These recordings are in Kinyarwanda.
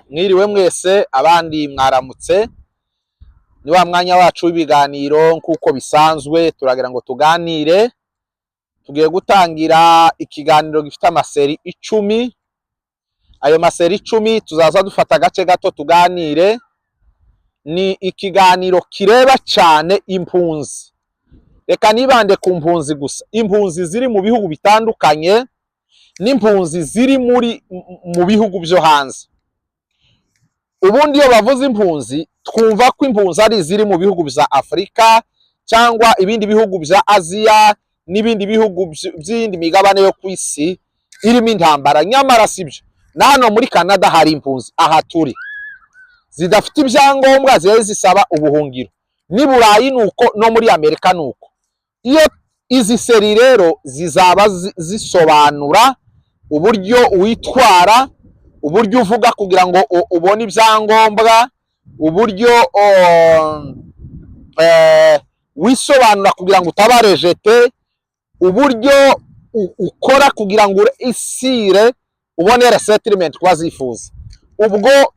Mwiriwe mwese, abandi mwaramutse. Ni wa mwanya wacu w'ibiganiro nk'uko bisanzwe, turagira ngo tuganire. Tugiye gutangira ikiganiro gifite ama séries 10. Ayo ma séries 10 tuzaza dufata agace gato tuganire. Ni ikiganiro kireba cyane impunzi. Reka nibande ku mpunzi gusa, impunzi ziri mu bihugu bitandukanye n'impunzi ziri mu bihugu byo hanze. Ubundi iyo bavuze impunzi, twumva ko impunzi ari iziri mu bihugu bya Afurika cyangwa ibindi bihugu bya Aziya n'ibindi bihugu by'iyindi migabane yo ku isi irimo intambara. Nyamara si byo. Na hano muri Canada hari impunzi aha turi zidafite ibyangombwa, ziba zisaba ubuhungiro. N'i Burayi ni uko, no muri Amerika ni uko. Iyo izi séries rero zizaba zisobanura uburyo witwara, uburyo uvuga kugira ngo ubone ibyangombwa, uburyo wisobanura kugira ngo utaba rejeté, uburyo ukora kugira ngo isire ubone resettlement kuba zifuza. Ubwo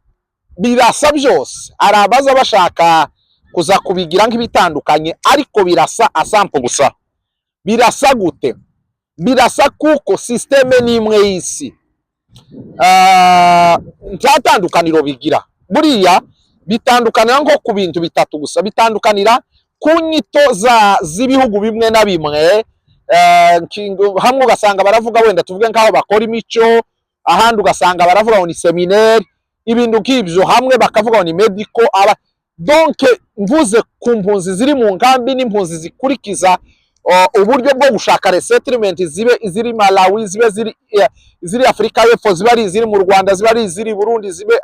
birasa byose. Hari abaza bashaka kuza kubigira nk'ibitandukanye, ariko birasa asampo gusa. Birasa gute? Birasa kuko système ni imwe y'isi. Nta tandukaniro bigira. Buriya bitandukanira nko ku bintu bitatu gusa: bitandukanira ku nyito za z'ibihugu bimwe na bimwe. Hamwe ugasanga baravuga, wenda tuvuge nk'aho bakora imico, ahandi ugasanga baravuga ngo ni séminaire, ibintu nk'ibyo, hamwe bakavuga ngo ni medical aba. Donc mvuze ku mpunzi ziri mu nkambi n'impunzi zikurikiza uburyo bwo gushaka resettlement, zibe iziri Malawi, zibe ziri Afurika y'Epfo, zibe ari iziri mu Rwanda, zibe ari iziri Burundi, zibe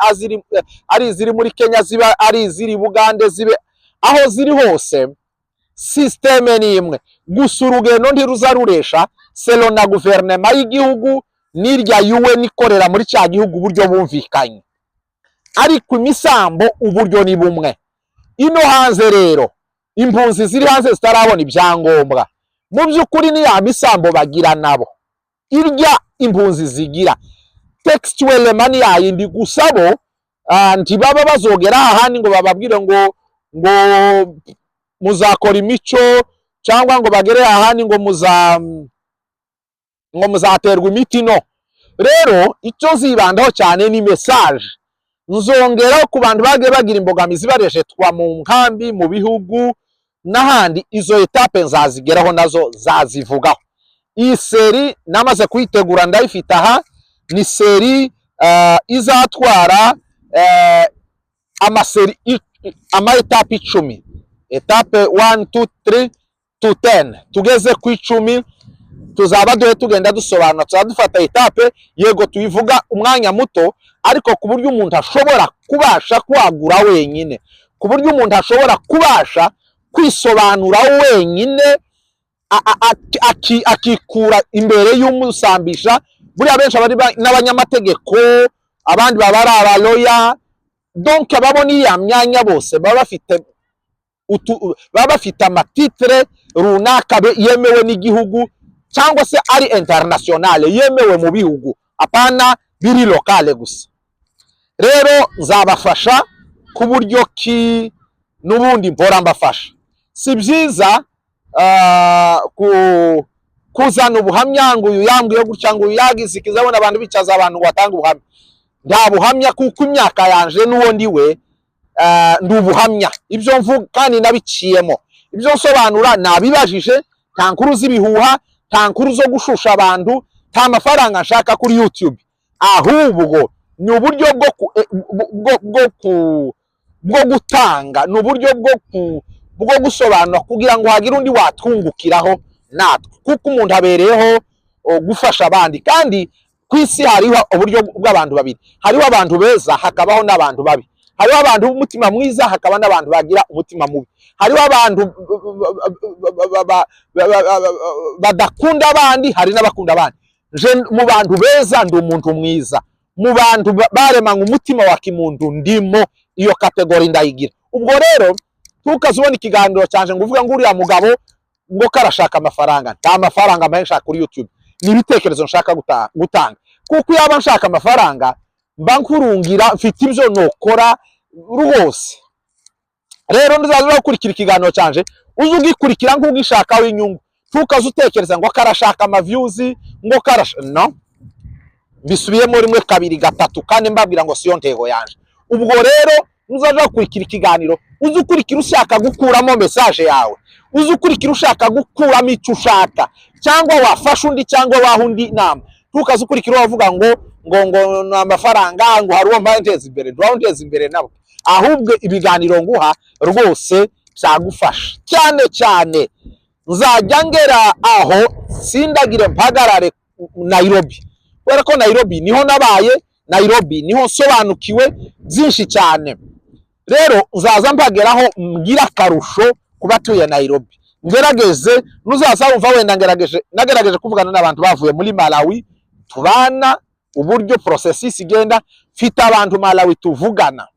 ari iziri muri Kenya, zibe ari iziri Bugande, zibe aho ziri hose, système ni imwe gusa. Urugendo ntiruza ruresha selon na guverinoma y'igihugu n'irya UN ikorera muri cya gihugu, uburyo bumvikanye, ariko imisambo uburyo ni bumwe. Ino hanze rero, impunzi ziri hanze zitarabona ibyangombwa, mu by'ukuri ni ya misambo bagira nabo irya impunzi zigira textuellement ni yayindi gusa. Bo ntibaba bazogera ahandi ngo bababwire ngo muzakora imico, cyangwa ngo bagere ahandi ngo muzaterwa imiti. No rero icyo nzibandaho cyane ni message nzongeraho ku bantu bagiye bagira imbogamizi, barejetwa mu nkambi, mu bihugu n'ahandi. Izo étapes nzazigeraho, nazo zazivugaho. Iyi série namaze kuyitegura, ndayifite aha. Ni série izatwara ama séries, ama étapes 10, étape 1, 2, 3 to 10. Tugeze ku 10 tuzaba duhe tugenda dusobanura. Tuzaba dufata étape, yego tuyivuga umwanya muto, ariko ku buryo umuntu ashobora kubasha kwagura wenyine, ku buryo umuntu ashobora kubasha kwisobanura wenyine, akikura imbere y'umusambisha. Buriya benshi abari n'abanyamategeko, abandi baba ari aba lawyer. Donc ababona iriya myanya bose baba bafite ama titres runaka yemewe n'igihugu cyangwa se ari internationale, yemewe mu bihugu, apana biri locale gusa. Rero nzabafasha ku buryo ki n'ubundi mpora mbafasha. Si byiza kuzana ubuhamya ngo uyu yambwiye gutya, ngo uyu yagize iki. Zabona abantu bicaza abantu ngo batange ubuhamya. Nta buhamya, kuko imyaka yanje n'uwo ndi we, ndi ubuhamya. Ibyo mvuga kandi nabiciyemo, ibyo nsobanura nabibajije. Nta nkuru z'ibihuha, nta nkuru zo gushusha abantu, nta mafaranga nshaka kuri YouTube. Ahubwo ni uburyo bwo ku, eh, bwo, bwo, ku, bwo gutanga, ni uburyo bwo gusobanura kugira ngo hagire undi watwungukiraho natwe, kuko umuntu abereyeho gufasha abandi. Kandi ku isi hariho uburyo bw'abantu babiri: hariho abantu beza, hakabaho n'abantu babi; hariho abantu b'umutima mwiza, hakaba n'abantu bagira umutima mubi; hariho abantu badakunda abandi, hari n'abakunda abandi. Je mu bantu beza ndi umuntu mwiza, mu bantu baremanywe umutima wa kimuntu ndimo, iyo catégorie ndayigira. Ubwo rero ntukaze ubona ikiganiro cyanje ngo uvuge ngo uriya mugabo ngo karashaka amafaranga. Nta mafaranga menshi nshaka kuri YouTube, ni ibitekerezo nshaka gutanga, kuko yaba nshaka amafaranga Mba nkurungira, mfite ibyo nokora rwose. Rero ntuzaza gukurikira ikiganiro cyanje, uze ugikurikira nk'ugishakaho inyungu. Ntukaze utekereza ngo karashaka ama views, ngo karasha. No mbisubiyemo rimwe, kabiri, gatatu, kandi mbabwira ngo siyo ntego yanje. Ubwo rero nuzaja gukurikira ikiganiro, uze ukurikira ushaka gukuramo message yawe, uze ukurikira ushaka gukuramo icyo ushaka, cyangwa wafasha undi, cyangwa waha undi inama. Ntukaze ukurikira wavuga ngo ni amafaranga, ngo hari uwo mbaye nteza imbere. Ntiwawe unteza imbere nabo. Ahubwo ibiganiro nguha rwose byagufasha cyane cyane. Nzajya ngera aho sindagire mpagarare Nairobi, kubera ko Nairobi niho nabaye, Nairobi niho nsobanukiwe byinshi cyane. Rero nzaza mbageraho, mbwira akarusho ku batuye Nairobi. Ngerageze nuzaza wumva wenda ngerageje, nagerageje kuvugana n'abantu bavuye muri Malawi tubana, uburyo processus igenda. Mfite abantu Malawi tuvugana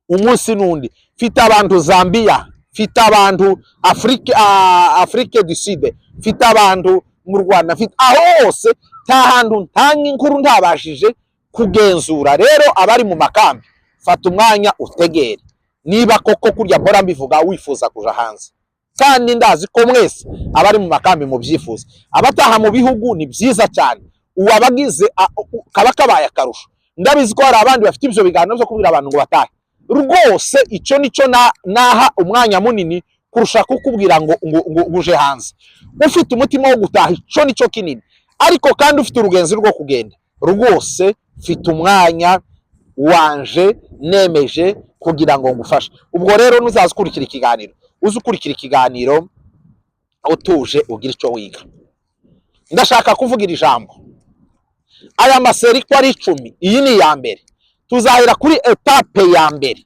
umunsi n'undi, mfite abantu Zambia, mfite abantu Afrique du Sud, mfite abantu mu Rwanda, mfite aho hose. Nta hantu ntanga inkuru ntabashije kugenzura. Rero abari mu makambi, fata umwanya utegere niba koko kurya mpora mbivuga, wifuza kuja hanze. Kandi ndazi ko mwese abari mu makambi mubyifuza. Abataha mu bihugu ni byiza cyane, uwabagize kaba kabaye akarusho. Ndabizi ko hari abandi bafite ibyo biganiro byo kubwira abantu ngo batahe. Rwose icyo nicyo naha umwanya munini kurusha kukubwira ngo uje hanze. Ufite umutima wo gutaha, icyo nicyo kinini. Ariko kandi ufite urugenzi rwo kugenda, rwose mfite umwanya wanje nemeje kugira ngo ngufashe. Ubwo rero nuzaza ukurikira ikiganiro, uze ukurikira ikiganiro utuje, ugira icyo wiga. Ndashaka kuvuga iri jambo: aya ma série ko ari 10, iyi ni iya mbere. Tuzahera kuri étape ya mbere.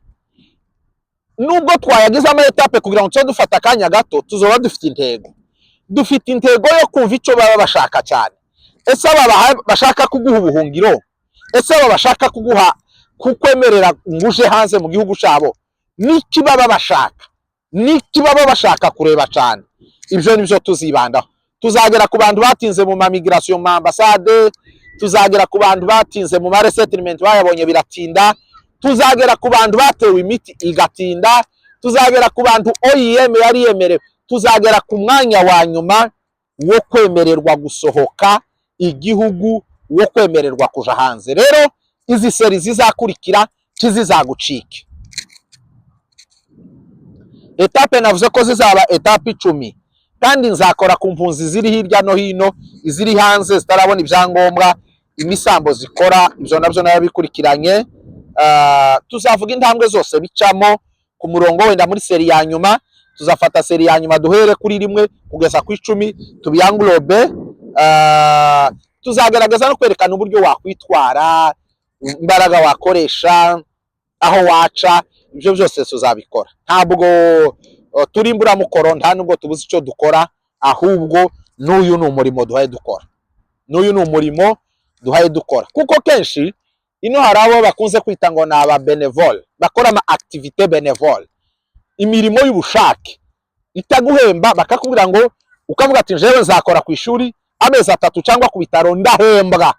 Nubwo twayagize ama étapes kugira ngo tube dufata akanya gato, tuzoba dufite intego. Dufite intego yo kumva icyo baba bashaka cyane. Ese aba bashaka kuguha ubuhungiro, ese aba bashaka kuguha, kukwemerera ngo uje hanze mu gihugu cyabo, niki baba bashaka? Niki baba bashaka kureba cyane? Ibyo nibyo tuzibandaho. Tuzagera ku bantu batinze mu ma migration, mu ma ambasade. Tuzagera ku bantu batinze mu ma resettlement, bayabonye biratinda. Tuzagera ku bantu batewe imiti igatinda. Tuzagera ku bantu OIM yari yemerewe. Tuzagera ku mwanya wa nyuma wo kwemererwa gusohoka igihugu, wo kwemererwa kuja hanze. Rero izi série zizakurikira ntizizagucike. Étape navuze ko zizaba étape 10, kandi nzakora ku mpunzi ziri hirya no hino, iziri hanze zitarabona ibyangombwa, imisambo zikora, ibyo nabyo narabikurikiranye. Tuzavuga intambwe zose bicamo ku murongo. Wenda muri série ya nyuma, tuzafata série ya nyuma duhere kuri 1 kugeza ku 10, tubi englobe. Tuzagaragaza no kwerekana uburyo wakwitwara, imbaraga wakoresha, aho waca. Ibyo byose tuzabikora. Ntabwo turi imburamukoro, nta nubwo tubuze icyo dukora. Ahubwo n'uyu ni umurimo duhaye dukora, n'uyu ni umurimo duhaye dukora, kuko kenshi ino hari abo bakunze kwita ngo ni aba bénévole, bakora ama activité bénévole, imirimo y'ubushake itaguhemba. Bakakubwira ngo, ukavuga ati: "Jewe nzakora ku ishuri amezi 3 cyangwa ku bitaro, ndahembwa."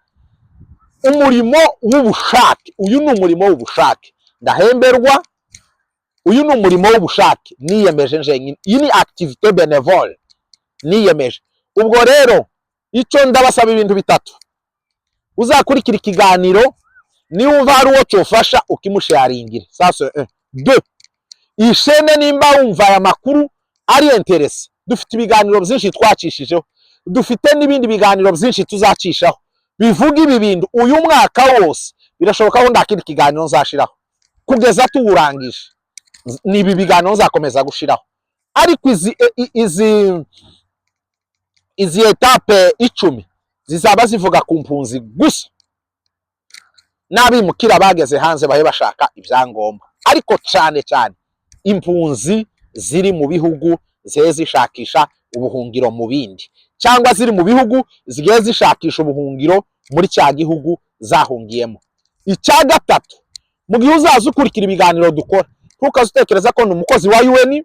Umurimo w'ubushake. Uyu ni umurimo w'ubushake, ndahemberwa. Uyu ni umurimo w'ubushake niyemeje njenyine. Iyi ni activité bénévole niyemeje. Ubwo rero icyo ndabasaba, ibintu bitatu: uzakurikira ikiganiro, niwumva hari uwo cyofasha, ukimusharingire. Ça c'est un. Deux, iyi chaîne, nimba wumva aya makuru ari intéressant, dufite ibiganiro byinshi twacishijeho, dufite n'ibindi biganiro byinshi tuzacishaho bivuga ibi bintu. Uyu mwaka wose birashoboka ko nta kindi kiganiro nzashiraho kugeza tuwurangije. Ni ibi biganiro nzakomeza gushiraho. Ariko izi étape 10 zizaba zivuga ku mpunzi gusa n'abimukira bageze hanze bahe bashaka ibyangombwa, ariko cyane cyane impunzi ziri mu bihugu zihe zishakisha ubuhungiro mu bindi, cyangwa ziri mu bihugu zigiye zishakisha ubuhungiro muri cya gihugu zahungiyemo. Icya gatatu, mu gihe uzaza ukurikira ibiganiro dukora, ntukaze utekereza ko ni umukozi wa UN,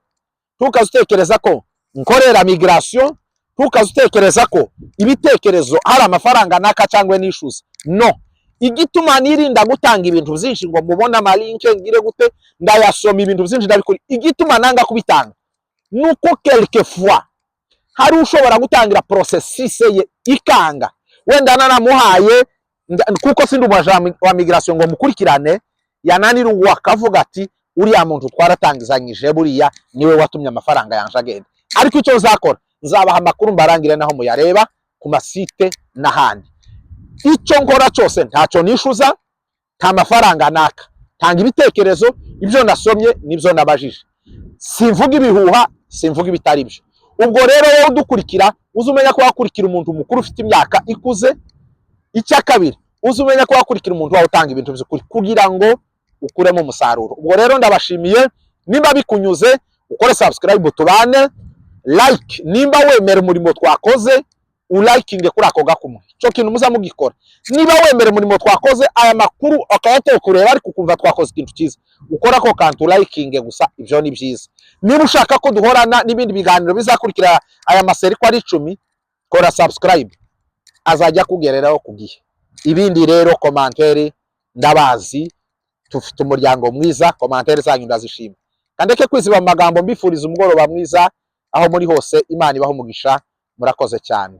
ntukaze utekereza ko nkorera migration, ntukaze utekereza ko ibitekerezo hari amafaranga naka cyangwa nishyuza. No, Igituma nirinda gutanga ibintu byinshi ngo mubone ama link, ngire gute, ndayasoma, ibintu byinshi ndabikora. Igituma nanga kubitanga nuko quelquefois hari ushobora gutangira processus ye ikanga, wenda nanamuhaye, kuko sindi umu wa migration ngo mukurikirane, yananirwa akavuga ati: "Uriya muntu twaratangizanyije, buriya niwe watumye amafaranga yanje agenda." Ariko icyo nzakora, nzabaha amakuru, mbarangire naho muyareba ku ma site n'ahandi. Icyo nkora cyose ntacyo nishyuza, nta mafaranga naka. Tanga ibitekerezo, ibyo nasomye nibyo nabajije. Simvuga ibihuha, simvuga ibitari byo. Ubwo rero wowe udukurikira, uze umenya ko wakurikira umuntu mukuru ufite imyaka ikuze. Icya kabiri, uze umenya ko wakurikira umuntu wawe utanga ibintu by'ukuri kugira ngo ukuremo umusaruro. Ubwo rero ndabashimiye. Nimba bikunyuze, ukore subscribe, tubane, like nimba wemera umurimo twakoze, urayikinge kuri ako gakumwe. Icyo kintu muza mugikora. Niba wemera umurimo twakoze, aya makuru akayateye kureba, ariko ukumva twakoze ikintu cyiza, ukora ako kantu, urayikinge gusa, ibyo ni byiza. Niba ushaka ko duhorana n'ibindi biganiro bizakurikira aya ma série ko ari 10, kora subscribe, azajya akugereraho ku gihe. Ibindi rero, commentaire, ndabazi tufite umuryango mwiza, commentaire zanyu ndazishima. Kandeke kwiziba mu magambo, mbifuriza umugoroba mwiza aho muri hose. Imana ibaho umugisha, murakoze cyane.